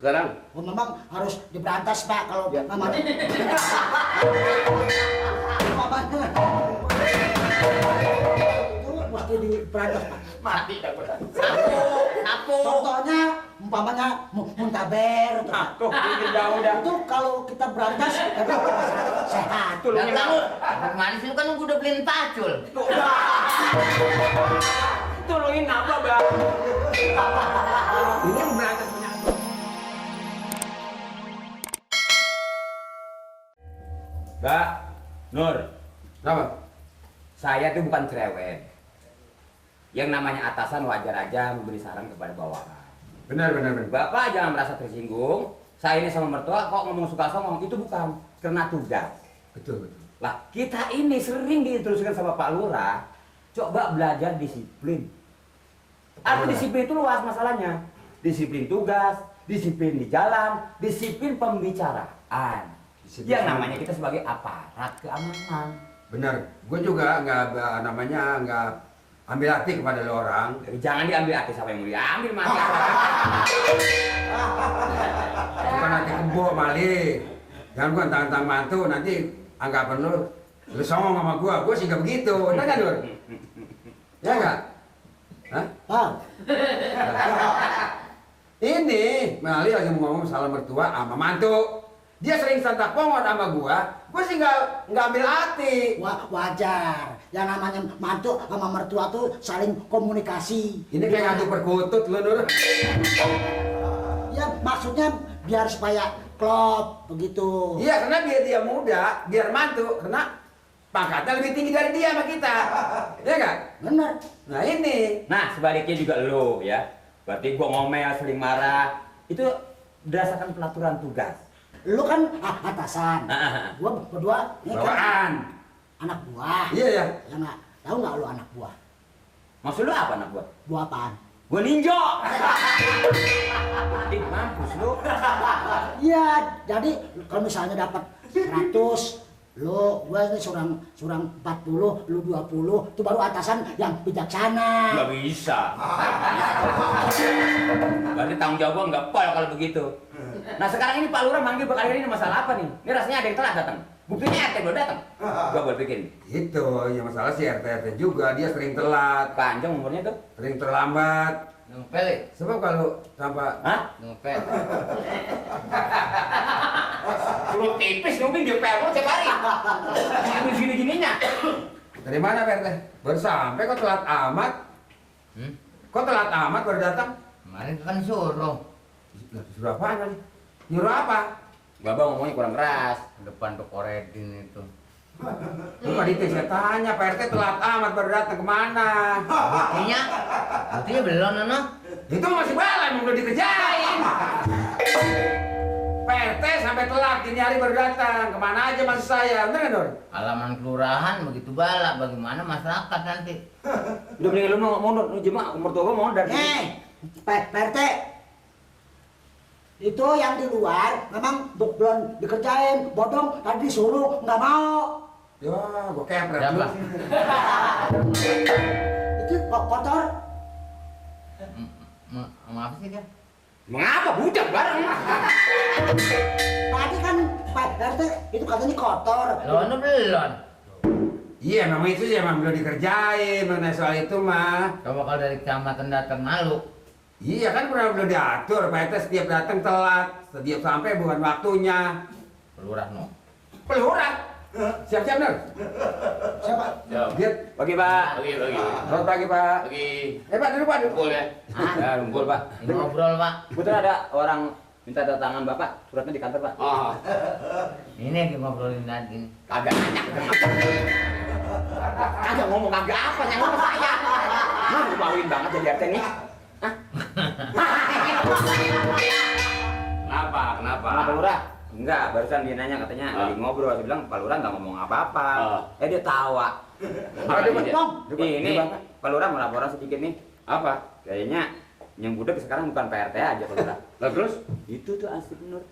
Sekarang? Oh, memang harus diberantas Pak kalau namanya. Namanya. Itu mesti diberantas Pak. Mati dah gua. Sapu. Contohnya umpamanya muntaber. Tuh, bikin jauh dah. Itu kalau kita berantas sehat. Tolongin kamu. aku. Manis lu kan udah beliin pacul. Tolongin apa, Bang? Ini berantas punya. Mbak, Nur. Kenapa? Saya tuh bukan cerewet. Yang namanya atasan wajar aja memberi saran kepada bawahan. Benar. Bapak jangan merasa tersinggung. Saya ini sama mertua kok ngomong suka songong, itu bukan karena tugas. Betul. Lah, kita ini sering diteruskan sama Pak Lurah. Coba belajar disiplin. Arti disiplin itu luas masalahnya. Disiplin tugas, disiplin di jalan, disiplin pembicaraan. Yang namanya kita sebagai aparat keamanan. Benar. Gue juga nggak ambil hati kepada lo orang. Jangan diambil hati, siapa yang mau diambil mati. Bukan nanti kebo mali. Jangan gua tantang mantu nanti anggapan lu songong sama gua sih nggak begitu. Benar kan Nur? Ya nggak? Hah? Ah, Ini Mali lagi mau ngomong salah mertua sama mantu. Dia sering santak pongot sama gua sih nggak ambil hati. wajar. Yang namanya mantu sama mertua tuh saling komunikasi. Ini kayak ngadu perkutut lu Nur. Ya maksudnya biar supaya klop begitu. Iya karena dia muda, biar mantu, karena pangkatnya lebih tinggi dari dia sama kita. Iya nggak? Bener. Nah ini. Nah, sebaliknya juga lo ya. Berarti gua ngomel, sering marah. Itu berdasarkan pelaturan tugas. Lu kan atasan. Gua berdua ini kan Bawaan. anak buah. Iya ya. Ya nggak? Tahu nggak lu anak buah? Maksud lu apa anak gua? Buah apaan? Gua ninja. Mampus lu. Iya, jadi kalau misalnya dapat 100, gua ini surang 40, lu 20, itu baru atasan yang bijaksana. Nggak bisa. Berarti tanggung jawab gua nggak pol kalau begitu. Nah sekarang ini Pak Lurah manggil berkali-kali ini masalah apa nih? Ini rasanya ada yang telat datang. Buktinya RT belum datang. Gua buat bikin. Itu yang masalah si RT juga dia sering telat, Panjang umurnya tuh. sering terlambat. Ngepel ya? Sebab kalau tanpa Hah? Ngepel. Lu tipis lu di PL tiap hari. Ini gini-gininya. dari mana Pak RT? Baru sampai kok telat amat? Kok telat amat baru datang? Kemarin kan suruh. Suruh apaan kali? Nyuruh apa? Babang ngomongnya kurang keras. Depan toko Redin itu. Lupa dite saya tanya Pak RT telat amat baru datang kemana? Buktinya belum Nono. Itu masih balai mau udah dikerjain. Pak RT sampai telat ini hari baru datang. Kemana aja masih saya? Bener nggak Nur? Halaman kelurahan begitu balak, bagaimana masyarakat nanti? Udah mendingan lu mundur, lu jemaah umur tua gua mau dari. Pak RT, itu yang di luar memang belum dikerjain, bodong tadi disuruh nggak mau. Ya, gua kepret Siapa? dulu. Itu kotor. Maaf sih dia. Mengapa budak bareng? Tadi kan Pak RT itu katanya kotor. Lono belum. Iya, memang itu sih emang belum dikerjain mengenai soal itu mah. Coba kalau dari kecamatan datang malu. Iya kan pernah belum diatur, Pak RT setiap datang telat, setiap sampai bukan waktunya. Pelurah no. Pelurah. Siap-siap Nur. Siapa? Dia Pagi Pak. Bagi. selamat pagi Pak. Bagi. Pak duduk Pak. Duduk. Kumpul ya. Ya, rumpul Pak. Ini ngobrol Pak. Kebetulan ada orang minta tanda tangan Bapak, suratnya di kantor Pak. Oh, Ini yang ngobrolin lagi. Kagak nanya. Kagak ngomong kagak apa, yang ngomong saya. Mah, lu mauin banget jadi RT nih. kenapa? Pak Lurah? Enggak, barusan dia nanya katanya lagi ngobrol. Saya bilang Pak Lurah nggak ngomong apa-apa. Dia tawa. Ada Pak. Bang, Ini Pak Lurah mau laporan sedikit nih. Apa? Kayaknya yang budak sekarang bukan Pak RT aja Pak Lurah. Lah terus? Itu tuh asli bener.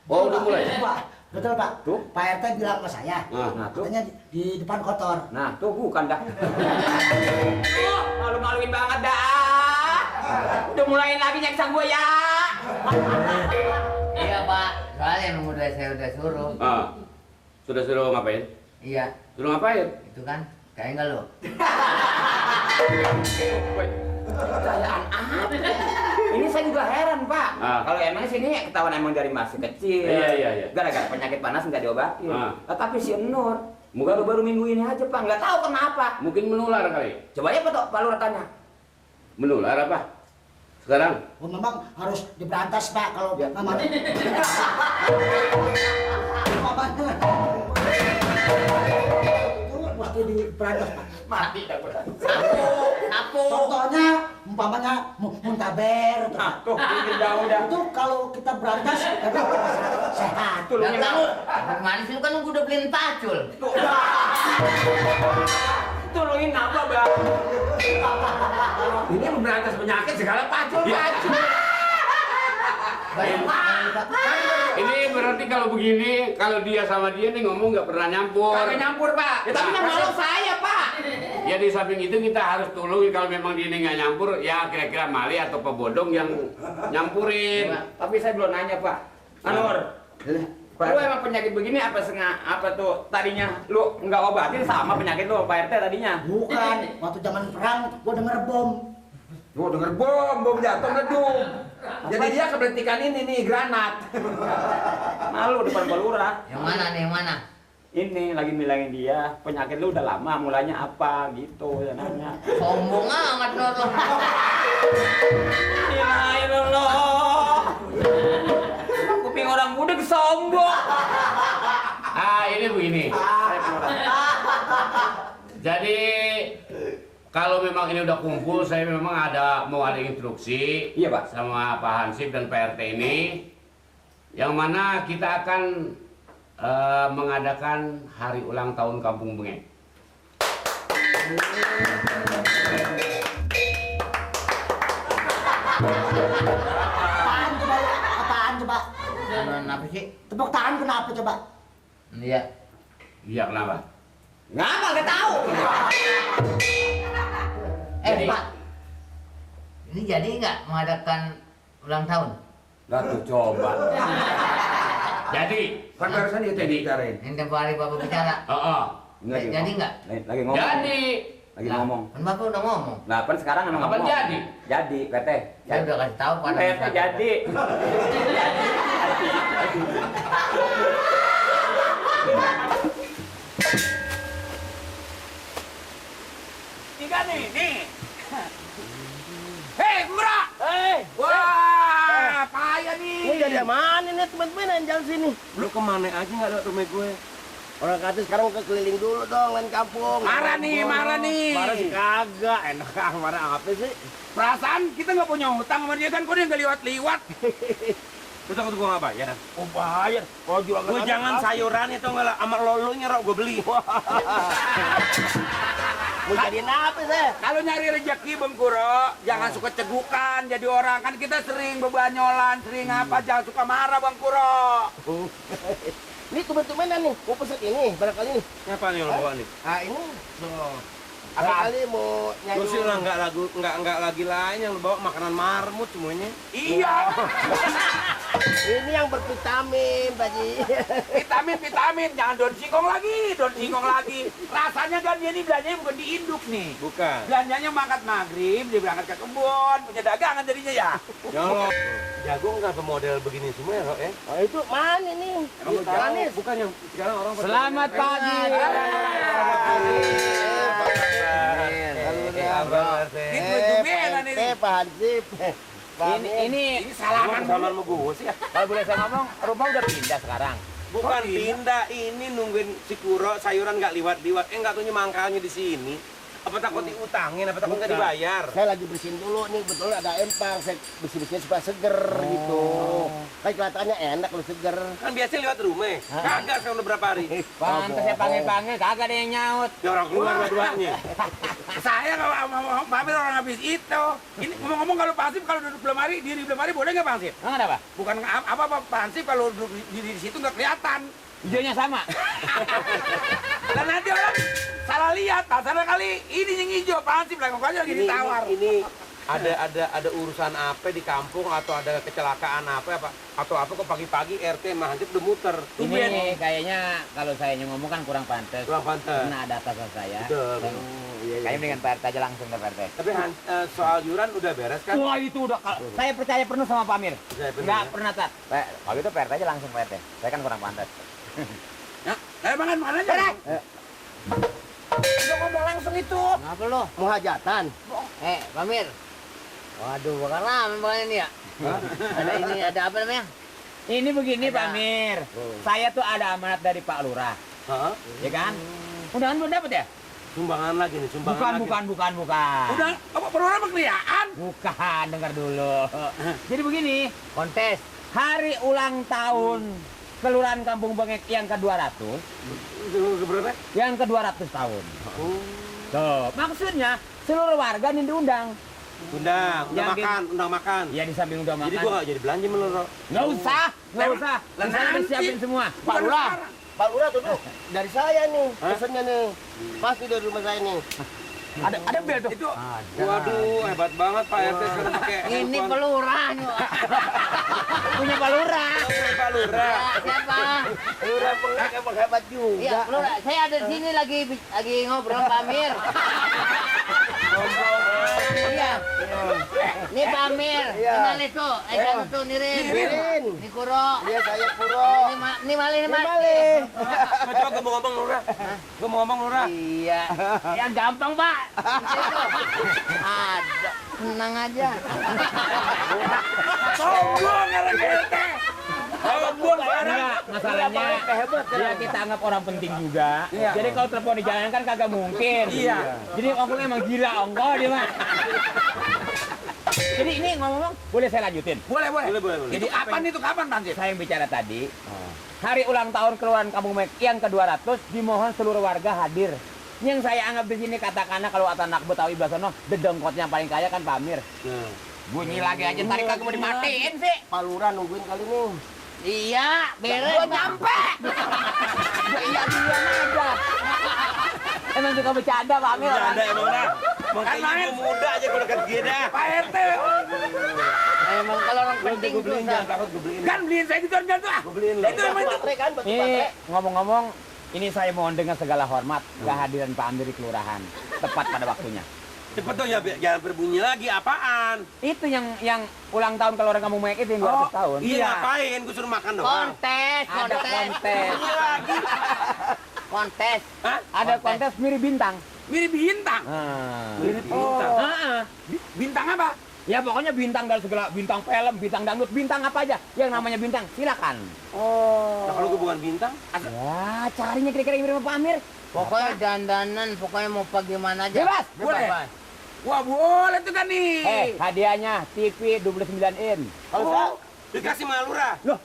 Oh, udah mulai. Pak, betul Pak. Tuh. Pak RT bilang ke saya, Nah, tuh. katanya di depan kotor. Nah, tuh bukan dah. Malu-maluin banget dah. Udah mulain lagi nyeksa gua ya. Iya Pak, soalnya emang saya udah suruh. Sudah suruh ngapain? Iya, Suruh ngapain? itu kan kayak enggak lo. Percayaan apa? Ini saya juga heran, Pak. Kalau emang sini ketahuan emang dari masih kecil. Iya. Gara-gara penyakit panas nggak diobatin. Tapi si Nur, Mungkin- baru minggu ini aja, Pak. Nggak tahu kenapa. Mungkin menular kali. Coba ya, Pak Lurah tanya. Menular apa? Sekarang? Oh, memang harus diberantas Pak kalau namanya. Mamanya. Itu mesti diberantas Pak. Mati dah gua. Sapu. Contohnya umpamanya muntaber. Tuh, pinggir jauh dah. Itu kalau kita berantas kita sehat. Tulungin Yang aku. kamu manis lu kan udah beliin pacul. Tulungin apa, Bang? Ini memberantas penyakit segala pacul. Ini berarti kalau begini, kalau dia sama dia nih ngomong nggak pernah nyampur. Kagak nyampur, Pak. Ya, tapi yang nolong saya, Pak. Ya di samping itu kita harus tolongin kalau memang dia ini nggak nyampur, ya kira-kira Mali atau pebodong yang nyampurin. Tapi saya belum nanya, Pak. Anwar, lu emang penyakit begini apa tuh tadinya lu nggak obatin sama penyakit lu Pak RT tadinya? Bukan, waktu zaman perang gua denger bom. Gua denger bom jatuh ngedum. Jadi dia keberhentikan ini nih granat. Malu depan Pak Lurah. Yang mana nih, yang mana? Ini lagi bilangin dia penyakit lu udah lama, mulanya apa gitu ya nanya. Sombong amat lo. Ilahilallah. Kuping orang muda sombong. Ini begini. Jadi kalau memang ini udah kumpul, saya memang mau ada instruksi. Iya, Pak. Sama Pak Hansip dan Pak RT ini, yang mana kita akan mengadakan hari ulang tahun Kampung Bengek. Apaan coba? Apaan coba? Kenapa sih? Tepuk tangan kenapa coba? Iya. Iya, kenapa? Ngapa nggak tahu? Jadi- Pak. Ini jadi nggak mengadakan ulang tahun? Nggak tuh coba. Jadi, Kan barusan dia tadi bicarain. Yang tempoh hari Bapak bicara. Jadi nggak? Lagi ngomong. Jadi, Lagi Lah, ngomong. Kan Bapak udah ngomong. Nah, kan sekarang emang Kapan ngomong. jadi? Jadi, PT. Saya udah kasih tahu pada PT masyarakat. jadi. Tiga nih. Hei, Mura! Wah, payah nih. Ini dari mana nih teman-teman yang jalan sini? Lu kemana aja nggak ada rumah gue? Orang kata sekarang ke keliling dulu dong, lain kampung. Marah nih. Marah sih kagak, enak marah apa sih? Perasaan kita nggak punya hutang sama dia kan, kok dia nggak liwat-liwat. Terus aku tuh gue nggak bayar? Oh, bayar. Oh jual gue jangan sayuran itu nggak lah, sama lolonya rok gue beli. Mau jadiin apa sih? Kalau nyari rezeki Bang Kuro, jangan suka cegukan jadi orang. Kan kita sering bebanyolan, sering apa, jangan suka marah Bang Kuro. Ini teman-teman nih, mau pesen ini barangkali nih. Siapa nih yang bawa nih? Ah ini, barangkali mau nyanyi. Lu sih lah nggak lagi lain yang lu bawa makanan marmut semuanya. Iya, Ini yang bervitamin, Baji. vitamin, jangan daun singkong lagi. Rasanya kan dia ini belanjanya bukan di induk nih. Bukan. Belanjanya mangkat maghrib, dia berangkat ke kebun, punya dagangan jadinya ya. Jangan. Jagung nggak model begini semua ya, Rok ya? Oh itu mana nih? Manis. Bukan yang sekarang orang Selamat pagi. Pak Hansip. Ini salaman sama gue sih. Kalau boleh saya ngomong, rumah udah pindah sekarang. Bukan pindah, ini nungguin si Kuro sayuran nggak liwat-liwat. Nggak taunya mangkalnya di sini. Apa takut diutangin, apa takut nggak dibayar? Saya lagi bersihin dulu nih, betul ada empang. Saya bersih-bersihnya supaya seger gitu. Kan kelihatannya enak kalau seger. Kan biasa lewat rumah. Kagak saya udah berapa hari. Pantes saya panggil-panggil, kagak ada yang nyaut. Ya orang keluar dua-duanya. Saya kalau mau pamit orang habis itu. Ini ngomong-ngomong kalau Pak Hansip kalau duduk lemari, diri lemari boleh nggak Pak Hansip? Enggak apa? Bukan apa Pak Hansip kalau duduk di situ nggak kelihatan. Hijaunya sama. Dan nanti orang salah lihat, salah kali ini yang hijau Pak Hansip lagi lagi ditawar. Ini ada urusan apa di kampung atau ada kecelakaan apa atau apa kok pagi-pagi RT mah hansip udah muter. Ini kayaknya kalau saya ngomong kan kurang pantas. Kurang pantas. Karena ada atasan saya. Betul. Kayaknya dengan Pak RT aja langsung ke Pak RT. Tapi soal yuran udah beres kan? Wah itu udah. Saya percaya penuh sama Pak Amir. Percaya penuh, Nggak ya? pernah tat. Kalau itu Pak RT aja langsung Pak RT. Saya kan kurang pantas. Makan aja. Udah ngomong langsung itu. Kenapa lo? Mau hajatan? Pak Amir. Waduh, bakal lama bakal ini ya. Ada ini, ada apa namanya? Ini begini Pak Amir. Saya tuh ada amanat dari Pak Lurah. Heeh. Ya kan? Undangan belum dapat ya? Sumbangan lagi nih, sumbangan Bukan. Udah, apa perlu berkeliaan? Bukan, dengar dulu. Jadi begini, Kontes. hari ulang tahun Kelurahan Kampung Bengek yang ke-200, Berapa? yang ke-200 tahun. Tuh, maksudnya seluruh warga nih diundang. Undang makan. Ya di samping udah makan. Jadi gua nggak jadi belanja menurut. Nggak usah. Saya udah siapin semua. Pak Lurah tuh dari saya nih, pesennya nih. Pasti dari rumah saya nih. Ada bel tuh. Itu, waduh, hebat banget Pak RT sekarang pakai Ini handphone. pelurah nih. Punya Pak Lurah. Pak Lurah. Siapa? Lurah pengek emang hebat juga. Iya, pelurah. Saya ada di sini lagi ngobrol Pak Amir. Iya. Ini Pak Amir. Kenal itu. Satu tuh Nirin. Ini Kuro. Iya, saya Puro. Ini Mali. Coba gue mau ngomong Lurah. Gue mau ngomong Lurah. Iya. Yang gampang, Pak. Ada. Tenang aja. Sombong orang RT. Sombong Enggak, masalahnya ya kita anggap orang penting juga. Jadi kalau telepon di jalan kan kagak mungkin. Iya. Jadi ongkong emang gila ongkong dia mah. Jadi ini ngomong boleh saya lanjutin? Boleh. Jadi kapan itu kapan Bang? Saya yang bicara tadi. Hari ulang tahun Kelurahan Kampung Bengek yang ke-200 dimohon seluruh warga hadir. Yang saya anggap di sini katakanlah kalau anak Betawi Basono dedengkotnya paling kaya kan Pak Amir. Bunyi lagi aja tarik kagak mau dimatiin sih. Pak Lurah nungguin kali nih. Iya, beres. Gua nyampe. Iya aja. Emang suka bercanda Pak Amir. Ada emang dah. Makanya gue muda aja kalau dekat dia dah. Pak RT. Emang kalau orang penting Gue beliin, susah. jangan takut gue beliin. Kan beliin saya gitu aja tuh. Gue beliin lo. Itu emang itu kan batu Ini baterai. ngomong-ngomong, ini saya mohon dengan segala hormat kehadiran Pak Amir di kelurahan tepat pada waktunya. Cepet dong ya, jangan berbunyi lagi. Apaan? Itu yang ulang tahun Kelurahan Kampung Bengek itu yang 200 tahun. Iya. Ngapain? Gue suruh makan doang. Kontes. Ada kontes. Kontes. Hah? Ada kontes mirip bintang. Mirip bintang. Mirip bintang. Bintang apa? Ya pokoknya bintang dari segala bintang film, bintang dangdut, bintang apa aja yang namanya bintang. Silakan. Nah kalau gue bukan bintang, Ya, carinya kira-kira yang mirip sama Pak Amir. Pokoknya dandanan, pokoknya mau pergi mana aja. Bebas. Boleh. Wah boleh tuh kan nih. Hadiahnya TV 29 in. kalau saya dikasih sama Lurah. Loh,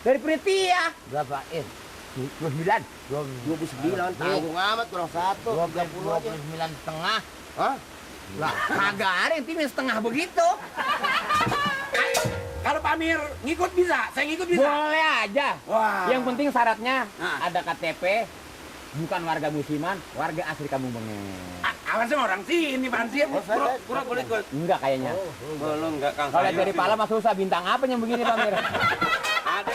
dari Pritia. Berapa? 29. 29 tanggung amat kurang 1 30 aja. 29 setengah. Hah? Lah, kagak ada yang tim yang setengah begitu. Kalau Pak Amir ngikut bisa, saya ngikut bisa. Boleh aja. Wah. Yang penting syaratnya Nah. ada KTP, bukan warga musiman, warga asli Kampung Bengek. Awan sama orang sini, Pak Ansip. Pura boleh ikut. Enggak kayaknya. Belum enggak Kang. Kalau dari Pala mah susah bintang apa yang begini Pak Amir? Ada.